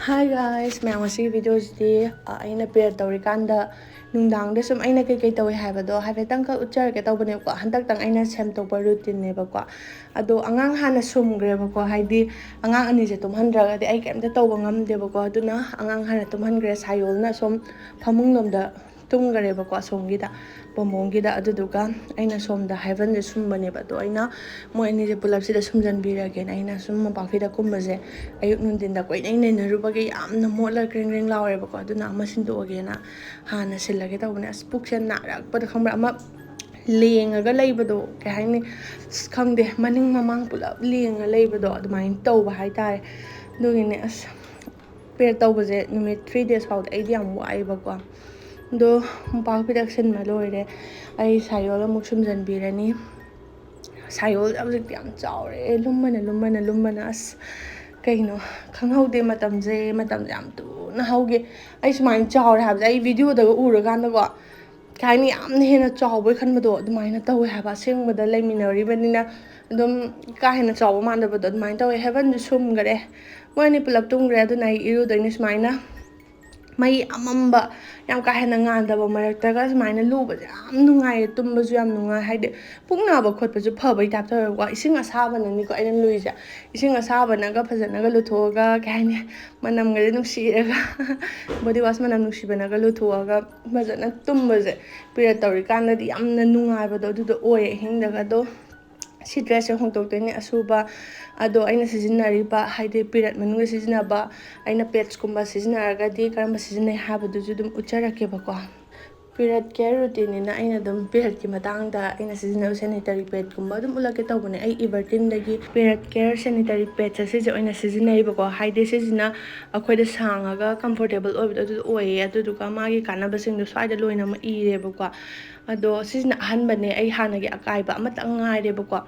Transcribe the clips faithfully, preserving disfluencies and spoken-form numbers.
Hi guys, ꯃꯌꯥꯝ, ꯉꯁꯤꯒꯤ ꯚꯤꯗꯤꯑꯣꯁꯤꯗꯤ ꯑ, ꯑꯩꯅ ꯄꯤꯔꯤꯌꯗ ꯇꯧꯔꯤꯀꯥꯟꯗ ꯅꯨꯡꯗꯥꯡꯗ ꯁꯨꯝ ꯑꯩꯅ ꯀꯩꯀꯩ ꯇꯧꯏ ꯍꯥꯏꯕꯗꯣ ꯍꯥꯏꯐꯦꯠꯇꯪꯈꯛ ꯎꯠꯆꯔꯛꯀꯦ ꯇꯧꯕꯅꯦꯕꯀꯣ꯫ ꯍꯟꯗꯛꯇꯪ ꯑꯩꯅ ꯁꯦꯝꯗꯣꯛꯄ ꯔꯨꯇꯤꯟꯅꯦꯕꯀꯣ꯫ ꯑꯗꯣ ꯑꯉꯥꯡ ꯍꯥꯟꯅ ꯁꯨꯝꯈ꯭ꯔꯦꯕꯀꯣ, ꯍꯥꯏꯗꯤ ꯑꯉꯥꯡ ꯑꯅꯤꯁꯦ ꯇꯨꯝꯍꯟꯗ꯭ꯔꯒꯗꯤ ꯑꯩ ꯀꯩꯝꯇ ꯇꯧꯕ ꯉꯝꯗꯦꯕꯀꯣ꯫ ꯑꯗꯨꯅ ꯑꯉꯥꯡ ꯍꯥꯟꯅ ꯇꯨꯝꯍꯟꯈ꯭ꯔꯦ, ꯁꯥꯌꯣꯜꯅ ꯁꯨꯝ ꯐꯃꯨꯡꯂꯣꯝꯗ ꯇꯨꯝꯈꯔꯦꯕꯀꯣ, ꯑꯁꯣꯝꯒꯤꯗ ꯄꯣꯃꯣꯒꯤꯗ꯫ ꯑꯗꯨꯗꯨꯒ ꯑꯩꯅ ꯁꯣꯝꯗ ꯍꯦꯕꯟꯁꯦ ꯁꯨꯝꯕꯅꯦꯕ꯫ ꯑꯗꯣ ꯑꯩꯅ ꯃꯣꯏ ꯑꯅꯤꯁꯦ ꯄꯨꯂꯞꯁꯤꯗ ꯁꯨꯝꯖꯟꯕꯤꯔꯒꯦꯅ ꯑꯩꯅ ꯁꯨꯝ ꯃꯣꯝꯄꯥꯛꯐꯤꯗꯛꯀꯨꯝꯕꯁꯦ ꯑꯌꯨꯛ ꯅꯨꯡꯊꯤꯟꯗ ꯀꯣꯏꯅꯩ ꯅꯩꯅꯔꯨꯕꯒꯤ ꯌꯥꯝꯅ ꯃꯣꯠꯂ ꯀ꯭ꯔꯦꯡ ꯀ꯭ꯔꯦꯡ ꯂꯥꯎꯔꯦꯕꯀꯣ꯫ ꯑꯗꯨꯅ ꯑꯃ ꯁꯤꯟꯗꯣꯛꯑꯒꯦꯅ ꯍꯥꯟꯅ ꯁꯤꯜꯂꯒꯦ ꯇꯧꯕꯅꯦ꯫ ꯑꯁ, ꯄꯨꯛꯁꯦ ꯅꯥꯔꯛꯄꯗ, ꯈꯪꯕ꯭ꯔꯥ, ꯑꯃ ꯂꯦꯡꯉꯒ ꯂꯩꯕꯗꯣ, ꯀꯩ ꯍꯥꯏꯅꯤ, ꯑꯁ, ꯈꯪꯗꯦ, ꯃꯅꯤꯡ ꯃꯃꯥꯡ ꯄꯨꯂꯞ ꯂꯦꯡꯉ ꯂꯩꯕꯗꯣ ꯑꯗꯨꯃꯥꯏꯅ ꯇꯧꯕ ꯍꯥꯏꯇꯥꯔꯦ꯫ ꯑꯗꯨꯒꯤꯅꯦ, ꯑꯁ, ꯄꯤꯔꯤꯌꯗ ꯇꯧꯕꯁꯦ ꯅꯨꯃꯤꯠ ꯊ꯭ꯔꯤ ꯗꯦꯖ ꯐꯥꯎꯗꯤ ꯑꯩꯗꯤ ꯌꯥꯝ ꯋꯥꯏꯑꯦꯕꯀꯣ꯫ ꯑꯗꯣ ꯃꯣꯝꯄꯥꯛꯐꯤꯗꯛ ꯁꯤꯟꯕ ꯂꯣꯏꯔꯦ꯫ ꯑꯩ ꯁꯥꯌꯣꯜ ꯑꯃꯨꯛ ꯁꯨꯝꯖꯟꯕꯤꯔꯅꯤ꯫ ꯁꯥꯌꯣꯜ ꯍꯧꯖꯤꯛꯇꯤ ꯌꯥꯝ ꯆꯥꯎꯔꯦ, ꯂꯨꯝꯕꯅ, ꯂꯨꯝꯕꯅ, ꯂꯨꯝꯕꯅ꯫ ꯑꯁ, ꯀꯩꯅꯣ, ꯈꯪꯍꯧꯗꯦ ꯃꯇꯝꯁꯦ, ꯃꯇꯝꯁꯦ ꯌꯥꯝ ꯊꯨꯅ ꯍꯧꯈꯤ꯫ ꯑꯩ ꯁꯨꯃꯥꯏꯅ ꯆꯥꯎꯔꯦ ꯍꯥꯏꯕꯁꯦ ꯑꯩ ꯚꯤꯗꯤꯑꯣꯗꯒ ꯎꯔꯀꯥꯟꯗꯀꯣ, ꯀꯩ ꯍꯥꯏꯅꯤ, ꯌꯥꯝꯅ ꯍꯦꯟꯅ ꯆꯥꯎꯕꯩ ꯈꯟꯕꯗꯣ ꯑꯗꯨꯃꯥꯏꯅ ꯇꯧꯋꯦ ꯍꯥꯏꯕ꯫ ꯑꯁꯦꯡꯕꯗ ꯂꯩꯃꯤꯟꯅꯔꯤꯕꯅꯤꯅ ꯑꯗꯨꯝ ꯀꯥ ꯍꯦꯟꯅ ꯆꯥꯎꯕ ꯃꯥꯟꯗꯕꯗꯣ ꯑꯗꯨꯃꯥꯏꯅ ꯇꯧꯋꯦ꯫ ꯍꯦꯕꯟꯁꯨ ꯁꯨꯝꯈꯔꯦ, ꯃꯣꯏ ꯑꯅꯤ ꯄꯨꯂꯞ ꯇꯨꯝꯈ꯭ꯔꯦ꯫ ꯑꯗꯨꯅ ꯑꯩ ꯏꯔꯨꯗꯣꯏꯅꯦ ꯁꯨꯃꯥꯏꯅ꯫ ꯃꯩ ꯑꯃꯝꯕ, ꯌꯥꯝ ꯀꯥ ꯍꯦꯟꯅ ꯉꯥꯟꯗꯕ ꯃꯔꯛꯇꯒ ꯁꯨꯃꯥꯏꯅ ꯂꯨꯕꯁꯦ ꯌꯥꯝ ꯅꯨꯡꯉꯥꯏꯌꯦ, ꯇꯨꯝꯕꯁꯨ ꯌꯥꯝ ꯅꯨꯡꯉꯥꯏ꯫ ꯍꯥꯏꯗꯤ ꯄꯨꯛ ꯅꯥꯕ ꯈꯣꯠꯄꯁꯨ ꯐꯕꯩ ꯇꯥꯏꯞ ꯇꯧꯋꯦꯕꯀꯣ꯫ ꯏꯁꯤꯡ ꯑꯁꯥꯕꯅꯅꯤꯀꯣ ꯑꯩꯅ ꯂꯨꯏꯁꯦ꯫ ꯏꯁꯤꯡ ꯑꯁꯥꯕꯅꯒ ꯐꯖꯅꯒ ꯂꯨꯊꯣꯛꯑꯒ, ꯀꯩ ꯍꯥꯏꯅꯤ, ꯃꯅꯝꯒꯗꯤ ꯅꯨꯡꯁꯤꯔꯒ ꯕꯣꯗꯤ ꯋꯥꯁ ꯃꯅꯝ ꯅꯨꯡꯁꯤꯕꯅꯒ ꯂꯨꯊꯣꯛꯑꯒ ꯐꯖꯅ ꯇꯨꯝꯕꯁꯦ ꯄꯤꯔꯤꯌꯗ ꯇꯧꯔꯤꯀꯥꯟꯗꯗꯤ ꯌꯥꯝꯅ ꯅꯨꯡꯉꯥꯏꯕꯗꯣ ꯑꯗꯨꯗꯣ ꯑꯣꯏꯌꯦ ꯑꯍꯤꯡꯗꯒ꯫ ꯑꯗꯣ ꯁꯤ ꯗ꯭ꯔꯦꯁꯁꯦ ꯍꯣꯡꯗꯣꯛꯇꯣꯏꯅꯦ, ꯑꯁꯨꯕ꯫ ꯑꯗꯣ ꯑꯩꯅ ꯁꯤꯖꯤꯟꯅꯔꯤꯕ, ꯍꯥꯏꯗꯤ ꯄꯤꯔꯤꯌꯗ ꯃꯅꯨꯡꯗ ꯁꯤꯖꯤꯟꯅꯕ, ꯑꯩꯅ ꯄꯦꯗꯁꯀꯨꯝꯕ ꯁꯤꯖꯤꯟꯅꯔꯒꯗꯤ ꯀꯔꯝꯕ ꯁꯤꯖꯤꯟꯅꯩ ꯍꯥꯏꯕꯗꯨꯁꯨ ꯑꯗꯨꯝ ꯎꯠꯆꯔꯛꯀꯦꯕꯀꯣ꯫ ꯄꯤꯔꯤꯌꯗ ꯀꯦꯌꯔ ꯔꯨꯇꯤꯟꯅꯤꯅ ꯑꯩꯅ ꯑꯗꯨꯝ ꯄꯤꯔꯤꯌꯗꯀꯤ ꯃꯇꯥꯡꯗ ꯑꯩꯅ ꯁꯤꯖꯤꯟꯅꯕ ꯁꯦꯅꯤꯇꯔꯤ ꯄꯦꯗꯀꯨꯝꯕ ꯑꯗꯨꯝ ꯎꯠꯂꯛꯀꯦ ꯇꯧꯕꯅꯦ꯫ ꯑꯩ ꯏꯕꯔꯇꯤꯟꯗꯒꯤ ꯄꯤꯔꯤꯌꯗ ꯀꯦꯌꯔ ꯁꯦꯅꯤꯇꯔꯤ ꯄꯦꯗꯁꯦ ꯁꯤꯁꯦ ꯑꯣꯏꯅ ꯁꯤꯖꯤꯟꯅꯩꯕꯀꯣ꯫ ꯍꯥꯏꯗꯤ ꯁꯤꯁꯤꯅ ꯑꯩꯈꯣꯏꯗ ꯁꯥꯡꯉꯒ ꯀꯝꯐꯣꯔꯇꯦꯕꯜ ꯑꯣꯏꯕꯗꯣ ꯑꯗꯨ ꯑꯣꯏꯌꯦ꯫ ꯑꯗꯨꯗꯨꯒ ꯃꯥꯒꯤ ꯀꯥꯟꯅꯕꯁꯤꯡꯗꯣ ꯁ꯭ꯋꯥꯏꯗ ꯂꯣꯏꯅꯃꯛ ꯏꯔꯦꯕꯀꯣ꯫ ꯑꯗꯣ ꯁꯤꯁꯤꯅ ꯑꯍꯥꯟꯕꯅꯦ, ꯑꯩ ꯍꯥꯟꯅꯒꯤ ꯑꯀꯥꯏꯕ ꯑꯃꯇꯪ ꯉꯥꯏꯔꯦꯕꯀꯣ꯫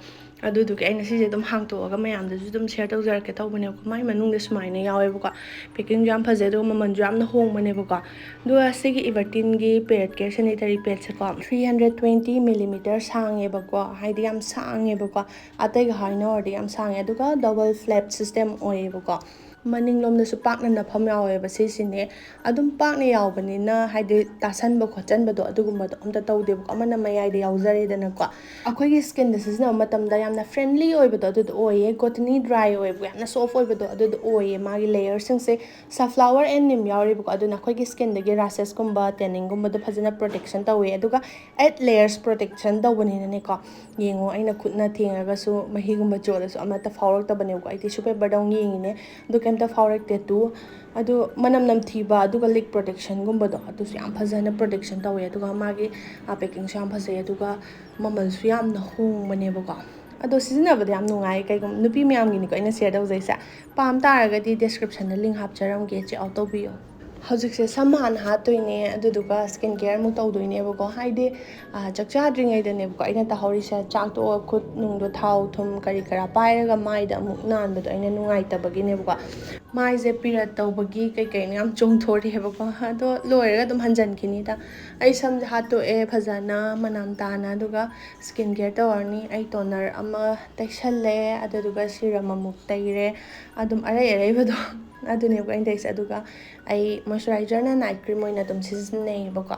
ꯑꯗꯨꯗꯨꯒꯤ ꯑꯩꯅ ꯁꯤꯁꯦ ꯑꯗꯨꯝ ꯍꯥꯡꯇꯣꯛꯑꯒ ꯃꯌꯥꯝꯗꯁꯨ ꯑꯗꯨꯝ ꯁꯤꯌꯔ ꯇꯧꯖꯔꯛꯀꯦ ꯇꯧꯕꯅꯦꯕꯀꯣ꯫ ꯃꯥꯏ ꯃꯅꯨꯡꯗ ꯁꯨꯃꯥꯏꯅ ꯌꯥꯎꯋꯦꯕꯀꯣ꯫ ꯄꯦꯛꯀꯤꯡꯁꯨ ꯌꯥꯝ ꯐꯖꯩ, ꯑꯗꯨꯒ ꯃꯃꯜꯁꯨ ꯌꯥꯝꯅ ꯍꯣꯡꯕꯅꯦꯕꯀꯣ꯫ ꯑꯗꯨꯒ ꯁꯤꯒꯤ ꯏꯕꯔꯇꯤꯟꯒꯤ ꯄꯤꯔꯤꯌꯗ ꯀꯦꯌꯔ ꯁꯦꯅꯤꯇꯔꯤ ꯄꯦꯗꯁꯦꯀꯣ, ꯊ꯭ꯔꯤ ꯍꯟꯗ꯭ꯔꯦꯠ ꯇ꯭ꯋꯦꯟꯇꯤ ꯃꯤꯂꯤꯃꯤꯇꯔ ꯁꯥꯡꯉꯦꯕꯀꯣ, ꯍꯥꯏꯗꯤ ꯌꯥꯝ ꯁꯥꯡꯉꯦꯕꯀꯣ, ꯑꯇꯩꯒ ꯍꯥꯏꯅꯧꯔꯗꯤ ꯌꯥꯝ ꯁꯥꯡꯉꯦ꯫ ꯑꯗꯨꯒ ꯗꯕꯜ ꯐ꯭ꯂꯦꯞ ꯁꯤꯁꯇꯦꯝ ꯑꯣꯏꯌꯦꯕꯀꯣ꯫ ꯃꯅꯤꯡꯂꯣꯝꯗꯁꯨ ꯄꯥꯛꯅ ꯅꯞꯐꯝ ꯌꯥꯎꯋꯦꯕ꯫ ꯁꯤꯁꯤꯅꯦ ꯑꯗꯨꯝ ꯄꯥꯛꯅ ꯌꯥꯎꯕꯅꯤꯅ, ꯍꯥꯏꯗꯤ ꯇꯥꯁꯟꯕ ꯈꯣꯠꯆꯟꯕꯗꯣ ꯑꯗꯨꯒꯨꯝꯕꯗꯣ ꯑꯝꯇ ꯇꯧꯗꯦꯕꯀꯣ꯫ ꯑꯃꯅ ꯃꯌꯥꯏꯗ ꯌꯥꯎꯖꯔꯦꯗꯅꯀꯣ꯫ ꯑꯩꯈꯣꯏꯒꯤ ꯁ꯭ꯀꯤꯟꯗ ꯁꯤꯖꯤꯟꯅꯕ ꯃꯇꯝꯗ ꯌꯥꯝꯅ ꯐ꯭ꯔꯦꯟꯂꯤ ꯑꯣꯏꯕꯗꯣ ꯑꯗꯨꯗꯣ ꯑꯣꯏꯌꯦ, ꯀꯣꯇꯅꯤ ꯗ꯭ꯔꯥꯏ ꯑꯣꯏꯕ, ꯌꯥꯝꯅ ꯁꯣꯐ ꯑꯣꯏꯕꯗꯣ ꯑꯗꯨꯗꯣ ꯑꯣꯏꯌꯦ꯫ ꯃꯥꯒꯤ ꯂꯦꯌꯔꯁꯤꯡꯁꯦ ꯁꯟꯐ꯭ꯂꯥꯋꯔ ꯑꯦꯟ ꯅꯤꯝ ꯌꯥꯎꯔꯤꯕꯀꯣ, ꯑꯗꯨꯅ ꯑꯩꯈꯣꯏꯒꯤ ꯁ꯭ꯀꯤꯟꯗꯒꯤ ꯔꯦꯁꯦꯁꯀꯨꯝꯕ ꯇꯦꯅꯤꯡꯒꯨꯝꯕꯗꯣ ꯐꯖꯅ ꯄ꯭ꯔꯣꯇꯦꯛꯁꯟ ꯇꯧꯋꯦ꯫ ꯑꯗꯨꯒ ꯑꯩꯠ ꯂꯦꯌꯔꯁ ꯄ꯭ꯔꯣꯇꯦꯛꯁꯟ ꯇꯧꯕꯅꯤꯅꯅꯦꯀꯣ, ꯌꯦꯡꯉꯣ, ꯑꯩꯅ ꯈꯨꯠꯅ ꯊꯦꯡꯉꯒꯁꯨ ꯃꯍꯤꯒꯨꯝꯕ ꯆꯣꯠꯂꯁꯨ ꯑꯃꯠꯇ ꯐꯥꯎꯔꯛꯇꯕꯅꯦꯕꯀꯣ꯫ ꯑꯩ ꯇꯤꯁꯨ ꯄꯦꯄꯔꯗ ꯑꯃꯨꯛ ꯌꯦꯡꯉꯤꯅꯦ, ꯑꯗꯨ ꯀꯩꯝꯇ ꯐꯥꯎꯔꯛꯇꯦ꯫ ꯇꯨ, ꯑꯗꯨ ꯃꯅꯝ ꯅꯝꯊꯤꯕ ꯑꯗꯨꯒ ꯂꯤꯛ ꯄ꯭ꯔꯣꯇꯦꯛꯁꯟꯒꯨꯝꯕꯗꯣ ꯑꯗꯨꯁꯨ ꯌꯥꯝ ꯐꯖꯅ ꯄ꯭ꯔꯣꯇꯦꯛꯁꯟ ꯇꯧꯋꯦ꯫ ꯑꯗꯨꯒ ꯃꯥꯒꯤ ꯄꯦꯀꯤꯡꯁꯨ ꯌꯥꯝ ꯐꯖꯩ, ꯑꯗꯨꯒ ꯃꯃꯜꯁꯨ ꯌꯥꯝꯅ ꯍꯣꯡꯕꯅꯦꯕꯀꯣ꯫ ꯑꯗꯣ ꯁꯤꯖꯤꯟꯅꯕꯗ ꯌꯥꯝ ꯅꯨꯡꯉꯥꯏ꯫ ꯀꯩꯒꯨꯝꯕ ꯅꯨꯄꯤ ꯃꯌꯥꯝꯒꯤꯅꯤꯀꯣ ꯑꯩꯅ ꯁꯤꯌꯔ ꯇꯧꯖꯩꯁꯦ꯫ ꯄꯥꯝ ꯇꯥꯔꯒꯗꯤ ꯗꯤꯁꯀ꯭ꯔꯤꯞꯁꯟꯗ ꯂꯤꯡ ꯍꯥꯞꯆꯔꯝꯒꯦ, ꯆꯦꯛ ꯑꯥꯎꯠ ꯇꯧꯕꯤꯌꯣ꯫ ꯍꯧꯖꯤꯛꯁꯦ ꯁꯝ ꯍꯥꯟꯅ ꯍꯥꯠꯇꯣꯏꯅꯦ, ꯑꯗꯨꯗꯨꯒ ꯁ꯭ꯀꯤꯟ ꯀꯦꯌꯔ ꯑꯃꯨꯛ ꯇꯧꯗꯣꯏꯅꯦꯕꯀꯣ꯫ ꯍꯥꯏꯗꯤ, ꯑꯥ, ꯆꯥꯛ ꯆꯥꯗ꯭ꯔꯤꯉꯩꯗꯅꯦꯕꯀꯣ ꯑꯩꯅ ꯇꯧꯍꯧꯔꯤꯁꯦ꯫ ꯆꯥꯛ ꯇꯣꯛꯑ ꯈꯨꯠ ꯅꯨꯡꯗꯣ ꯊꯥꯎ ꯊꯨꯝ ꯀꯔꯤ ꯀꯔꯥ ꯄꯥꯏꯔꯒ ꯃꯥꯏꯗ ꯑꯃꯨꯛ ꯅꯥꯟꯕꯗꯣ ꯑꯩꯅ ꯅꯨꯡꯉꯥꯏꯇꯕꯒꯤꯅꯦꯕꯀꯣ꯫ ꯃꯥꯏꯁꯦ ꯄꯤꯔꯠ ꯇꯧꯕꯒꯤ ꯀꯩ ꯀꯩꯅꯣ ꯌꯥꯝ ꯆꯣꯡꯊꯣꯔꯛꯑꯦꯕꯀꯣ꯫ ꯑꯗꯣ ꯂꯣꯏꯔꯒ ꯑꯗꯨꯝ ꯍꯟꯖꯟꯈꯤꯅꯤꯗ꯫ ꯑꯩ ꯁꯝꯁꯦ ꯍꯥꯠꯇꯣꯛꯑꯦ ꯐꯖꯅ ꯃꯅꯥꯝ ꯇꯥꯅ, ꯑꯗꯨꯒ ꯁ꯭ꯀꯤꯟ ꯀꯦꯌꯔ ꯇꯧꯔꯅꯤ꯫ ꯑꯩ ꯇꯣꯅꯔ ꯑꯃ ꯇꯩꯁꯜꯂꯦ, ꯑꯗꯨꯗꯨꯒ ꯁꯤꯔꯝ ꯑꯃꯨꯛ ꯇꯩꯔꯦ꯫ ꯑꯗꯨꯝ ꯑꯔꯩ ꯑꯔꯩꯕꯗꯣ ꯑꯗꯨꯅꯦꯕ ꯑꯩꯅ ꯇꯩꯁꯦ꯫ ꯑꯗꯨꯒ ꯑꯩ ꯃꯣꯏꯆꯔꯥꯏꯖꯔꯅ ꯅꯥꯏꯠ ꯀ꯭ꯔꯤꯝ ꯑꯣꯏꯅ ꯑꯗꯨꯝ ꯁꯤꯖꯤꯟꯅꯩꯌꯦꯕꯀꯣ꯫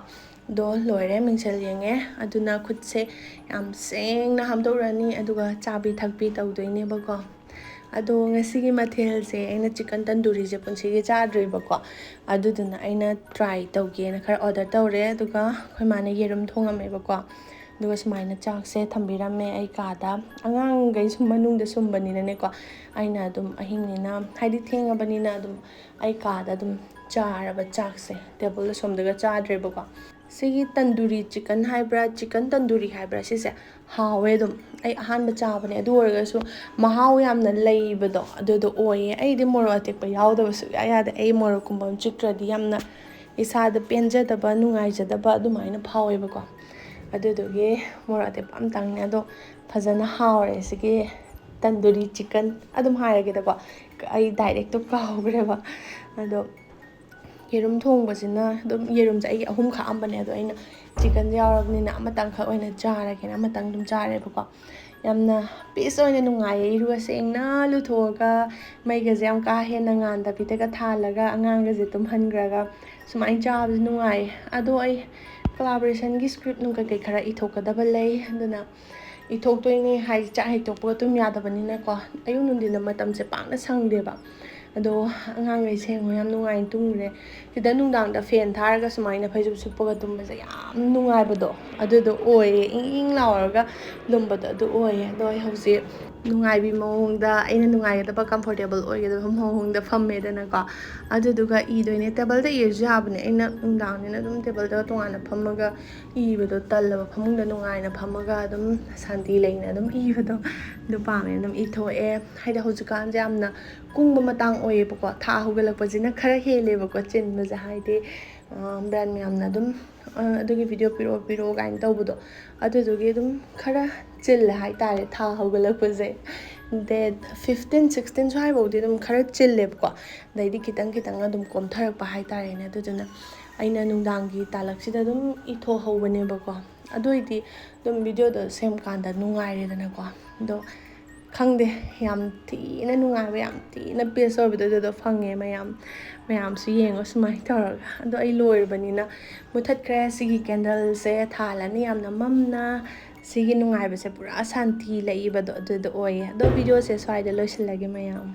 ꯑꯗꯣ ꯂꯣꯏꯔꯦ, ꯃꯤꯡꯁꯦꯜ ꯌꯦꯡꯉꯦ꯫ ꯑꯗꯨꯅ ꯈꯨꯠꯁꯦ ꯌꯥꯝ ꯁꯦꯡꯅ ꯍꯥꯝꯗꯣꯛꯎꯔꯅꯤ, ꯑꯗꯨꯒ ꯆꯥꯕꯤ ꯊꯛꯄꯤ ꯇꯧꯗꯣꯏꯅꯦꯕꯀꯣ꯫ ꯑꯗꯣ ꯉꯁꯤꯒꯤ ꯃꯊꯦꯜꯁꯦ ꯑꯩꯅ ꯆꯤꯛꯀꯟ ꯇꯟꯗꯨꯔꯤꯁꯦ ꯄꯨꯟꯁꯤꯒꯤ ꯆꯥꯗ꯭ꯔꯤꯕꯀꯣ꯫ ꯑꯗꯨꯗꯨꯅ ꯑꯩꯅ ꯇ꯭ꯔꯥꯏ ꯇꯧꯒꯦꯅ ꯈꯔ ꯑꯣꯔꯗꯔ ꯇꯧꯔꯦ꯫ ꯑꯗꯨꯒ ꯑꯩꯈꯣꯏ ꯃꯥꯅ ꯌꯦꯔꯨꯝ ꯊꯣꯡꯉꯝꯃꯦꯕꯀꯣ꯫ ꯑꯗꯨꯒ ꯁꯨꯃꯥꯏꯅ ꯆꯥꯛꯁꯦ ꯊꯝꯕꯤꯔꯝꯃꯦ ꯑꯩ ꯀꯥꯗ꯫ ꯑꯉꯥꯡꯈꯩ ꯁꯨꯝ ꯃꯅꯨꯡꯗ ꯁꯨꯝꯕꯅꯤꯅꯅꯦꯀꯣ, ꯑꯩꯅ ꯑꯗꯨꯝ ꯑꯍꯤꯡꯅꯤꯅ, ꯍꯥꯏꯗꯤ ꯊꯦꯡꯉꯕꯅꯤꯅ, ꯑꯗꯨꯝ ꯑꯩ ꯀꯥꯗ ꯑꯗꯨꯝ ꯆꯥꯔꯕ ꯆꯥꯛꯁꯦ꯫ ꯇꯦꯕꯜ ꯑꯁꯣꯝꯗꯒ ꯆꯥꯗ꯭ꯔꯦꯕꯀꯣ꯫ ꯁꯤꯒꯤ ꯇꯟꯗꯨꯔꯤ ꯆꯤꯛꯀꯟ ꯍꯥꯏꯕ꯭ꯔꯥ, ꯆꯤꯛꯀꯟ ꯇꯟꯗꯨꯔꯤ ꯍꯥꯏꯕ꯭ꯔꯥ, ꯁꯤꯁꯦ ꯍꯥꯎꯋꯦ ꯑꯗꯨꯝ꯫ ꯑꯩ ꯑꯍꯥꯟꯕ ꯆꯥꯕꯅꯦ, ꯑꯗꯨ ꯑꯣꯏꯔꯒꯁꯨ ꯃꯍꯥꯎ ꯌꯥꯝꯅ ꯂꯩꯕꯗꯣ ꯑꯗꯨꯗꯣ ꯑꯣꯏꯌꯦ꯫ ꯑꯩꯗꯤ ꯃꯣꯔꯣꯛ ꯑꯇꯦꯛꯄ ꯌꯥꯎꯗꯕ ꯁꯨꯛꯌꯥ ꯌꯥꯗꯦ꯫ ꯑꯩ ꯃꯣꯔꯣꯛꯀꯨꯝꯕ ꯑꯃ ꯆꯤꯛꯇ꯭ꯔꯗꯤ ꯌꯥꯝꯅ ꯏꯁꯥꯗ ꯄꯦꯟꯖꯗꯕ, ꯅꯨꯡꯉꯥꯏꯖꯗꯕ ꯑꯗꯨꯃꯥꯏꯅ ꯐꯥꯎꯋꯦꯕꯀꯣ꯫ ꯑꯗꯨꯗꯨꯒꯤ ꯃꯣꯔꯣꯛ ꯑꯇꯦꯛꯄ ꯑꯝꯇꯪꯅꯦ꯫ ꯑꯗꯣ ꯐꯖꯅ ꯍꯥꯎꯔꯦ ꯁꯤꯒꯤ ꯇꯟꯗꯨꯔꯤ ꯆꯤꯛꯀꯟ ꯑꯗꯨꯝ ꯍꯥꯏꯔꯒꯦꯗꯀꯣ꯫ ꯑꯩ ꯗꯥꯏꯔꯦꯛꯇꯣ ꯀꯥꯎꯈ꯭ꯔꯦꯕ꯫ ꯑꯗꯣ ꯌꯦꯔꯨꯝ ꯊꯣꯡꯕꯁꯤꯅ ꯑꯗꯨꯝ, ꯌꯦꯔꯨꯝꯁꯦ ꯑꯩꯒꯤ ꯑꯍꯨꯝ ꯈꯥꯛꯑꯝꯕꯅꯦ, ꯑꯗꯣ ꯑꯩꯅ ꯆꯤꯛꯀꯟꯁꯦ ꯌꯥꯎꯔꯕꯅꯤꯅ ꯑꯃꯇꯪꯈꯛ ꯑꯣꯏꯅ ꯆꯥꯔꯒꯦꯅ ꯑꯃꯇꯪ ꯑꯗꯨꯝ ꯆꯥꯔꯦꯕꯀꯣ꯫ ꯌꯥꯝꯅ ꯄꯤꯁ ꯑꯣꯏꯅ ꯅꯨꯡꯉꯥꯏꯌꯦ꯫ ꯏꯔꯨꯒ ꯁꯦꯡꯅ ꯂꯨꯊꯣꯛꯑꯒ, ꯃꯩꯒꯁꯦ ꯌꯥꯝ ꯀꯥ ꯍꯦꯟꯅ ꯉꯥꯟꯗꯕꯤꯗꯒ ꯊꯥꯜꯂꯒ, ꯑꯉꯥꯡꯒꯁꯦ ꯇꯨꯝꯍꯟꯈ꯭ꯔꯒ ꯁꯨꯃꯥꯏꯅ ꯆꯥꯕꯁꯦ ꯅꯨꯡꯉꯥꯏꯌꯦ꯫ ꯑꯗꯣ ꯑꯩ ꯀꯣꯂꯥꯕꯣꯔꯦꯁꯟꯒꯤ ꯁ꯭ꯀ꯭ꯔꯤꯞ ꯅꯨꯡ ꯀꯩꯀꯩ ꯈꯔ ꯏꯊꯣꯛꯀꯗꯕ ꯂꯩ, ꯑꯗꯨꯅ ꯏꯊꯣꯛꯇꯣꯏꯅꯦ꯫ ꯍꯥꯏꯗꯤ ꯆꯥꯛ ꯍꯦꯛ ꯇꯣꯛꯄꯒ ꯇꯨꯝ ꯌꯥꯗꯕꯅꯤꯅꯀꯣ, ꯑꯌꯨꯛ ꯅꯨꯡꯊꯤꯟꯗ ꯃꯇꯝꯁꯦ ꯄꯥꯛꯅ ꯁꯪꯗꯦꯕ꯫ ꯑꯗꯣ ꯑꯉꯥꯡꯈꯩꯁꯦ ꯌꯦꯡꯉꯣ, ꯌꯥꯝ ꯅꯨꯡꯉꯥꯏꯅ ꯇꯨꯝꯈ꯭ꯔꯦ꯫ ꯁꯤꯗ ꯅꯨꯡꯗꯥꯡꯗ ꯐꯦꯟ ꯊꯥꯔꯒ ꯁꯨꯃꯥꯏꯅ ꯐꯩꯖꯨꯞ ꯁꯨꯞꯄꯒ ꯇꯨꯝꯕꯁꯦ ꯌꯥꯝ ꯅꯨꯡꯉꯥꯏꯕꯗꯣ ꯑꯗꯨꯗꯣ ꯑꯣꯏꯌꯦ, ꯏꯪ ꯏꯪ ꯂꯥꯎꯔꯒ ꯂꯨꯝꯕꯗꯣ ꯑꯗꯨ ꯑꯣꯏꯌꯦ꯫ ꯑꯗꯣ ꯑꯩ ꯍꯧꯖꯤꯛ ꯅꯨꯡꯉꯥꯏꯕꯤ ꯃꯑꯣꯡꯗ, ꯑꯩꯅ ꯅꯨꯡꯉꯥꯏꯒꯗꯕ, ꯀꯝꯐꯣꯔꯇꯦꯕꯜ ꯑꯣꯏꯒꯗꯕ ꯃꯑꯣꯡꯗ ꯐꯝꯃꯦꯗꯅꯀꯣ꯫ ꯑꯗꯨꯗꯨꯒ ꯏꯗꯣꯏꯅꯦ꯫ ꯇꯦꯕꯜꯗ ꯏꯔꯁꯨ ꯌꯥꯕꯅꯦ, ꯑꯩꯅ ꯅꯨꯡꯗꯥꯡꯅꯤꯅ ꯑꯗꯨꯝ ꯇꯦꯕꯜꯗ ꯇꯣꯉꯥꯟꯅ ꯐꯝꯃꯒ ꯏꯕꯗꯣ ꯇꯜꯂꯕ, ꯐꯃꯨꯡꯗ ꯅꯨꯡꯉꯥꯏꯅ ꯐꯝꯃꯒ ꯑꯗꯨꯝ ꯁꯥꯟꯇꯤ ꯂꯩꯅ ꯑꯗꯨꯝ ꯏꯕꯗꯣ ꯑꯗꯨ ꯄꯥꯝꯃꯦ꯫ ꯑꯗꯨꯝ ꯏꯊꯣꯛꯑꯦ꯫ ꯍꯥꯏꯗꯤ ꯍꯧꯖꯤꯛꯀꯥꯟꯁꯦ ꯌꯥꯝꯅ ꯀꯨꯡꯕ ꯃꯇꯥꯡ ꯑꯣꯏꯌꯦꯕꯀꯣ꯫ ꯊꯥ ꯍꯧꯒꯠꯂꯛꯄꯁꯤꯅ ꯈꯔ ꯍꯦꯜꯂꯦꯕꯀꯣ ꯆꯤꯟꯕꯁꯦ, ꯍꯥꯏꯗꯤ ꯕ꯭ꯔꯥꯟ ꯃꯌꯥꯝꯅ ꯑꯗꯨꯝ ꯑ, ꯑꯗꯨꯒꯤ ꯚꯤꯗꯤꯑꯣ ꯄꯤꯔꯛꯑꯣ ꯄꯤꯔꯛꯑꯣ ꯀꯥꯏꯅ ꯇꯧꯕꯗꯣ, ꯑꯗꯨꯗꯨꯒꯤ ꯑꯗꯨꯝ ꯈꯔ ꯆꯤꯜꯂꯦ ꯍꯥꯏꯇꯥꯔꯦ꯫ ꯊꯥ ꯍꯧꯒꯠꯂꯛꯄꯁꯦ ꯗꯦꯠ ꯐꯤꯐꯇꯤꯟ ꯁꯤꯛꯁꯇꯤꯟ ꯁ꯭ꯋꯥꯏꯐꯥꯎꯗꯤ ꯑꯗꯨꯝ ꯈꯔ ꯆꯤꯜꯂꯦꯕꯀꯣ꯫ ꯑꯗꯩꯗꯤ ꯈꯤꯇꯪ ꯈꯤꯇꯪ ꯑꯗꯨꯝ ꯀꯣꯝꯊꯔꯛꯄ ꯍꯥꯏꯇꯥꯔꯦꯅꯦ꯫ ꯑꯗꯨꯗꯨꯅ ꯑꯩꯅ ꯅꯨꯡꯗꯥꯡꯒꯤ ꯇꯥꯂꯛꯁꯤꯗ ꯑꯗꯨꯝ ꯏꯊꯣꯛꯍꯧꯕꯅꯦꯕꯀꯣ꯫ ꯑꯗꯨ ꯑꯣꯏꯗꯤ ꯑꯗꯨꯝ ꯚꯤꯗꯤꯑꯣꯗꯣ ꯁꯦꯝꯕꯀꯥꯟꯗ ꯅꯨꯡꯉꯥꯏꯔꯦꯗꯅꯀꯣ꯫ ꯑꯗꯣ ꯈꯪꯗꯦ, ꯌꯥꯝ ꯊꯤꯅ ꯅꯨꯡꯉꯥꯏꯕ, ꯌꯥꯝ ꯊꯤꯅ ꯄꯤꯁ ꯑꯣꯏꯕꯗꯣ ꯑꯗꯨꯗꯣ ꯐꯪꯉꯦ꯫ ꯃꯌꯥꯝ, ꯃꯌꯥꯝꯁꯨ ꯌꯦꯡꯉꯣ ꯁꯨꯃꯥꯏꯅ ꯇꯧꯔꯒ꯫ ꯑꯗꯣ ꯑꯩ ꯂꯣꯏꯔꯕꯅꯤꯅ ꯃꯨꯊꯠꯈ꯭ꯔꯦ꯫ ꯁꯤꯒꯤ ꯀꯦꯟꯗꯜꯁꯦ ꯊꯥꯜꯂꯅꯤ ꯌꯥꯝꯅ ꯃꯝꯅ꯫ ꯁꯤꯒꯤ ꯅꯨꯡꯉꯥꯏꯕꯁꯦ ꯄꯨꯔꯥ ꯁꯥꯟꯇꯤ ꯂꯩꯕꯗꯣ ꯑꯗꯨꯗꯣ ꯑꯣꯏꯌꯦ꯫ ꯑꯗꯣ ꯚꯤꯗꯤꯑꯣꯁꯦ ꯁ꯭ꯋꯥꯏꯗ ꯂꯣꯏꯁꯤꯜꯂꯒꯦ ꯃꯌꯥꯝ꯫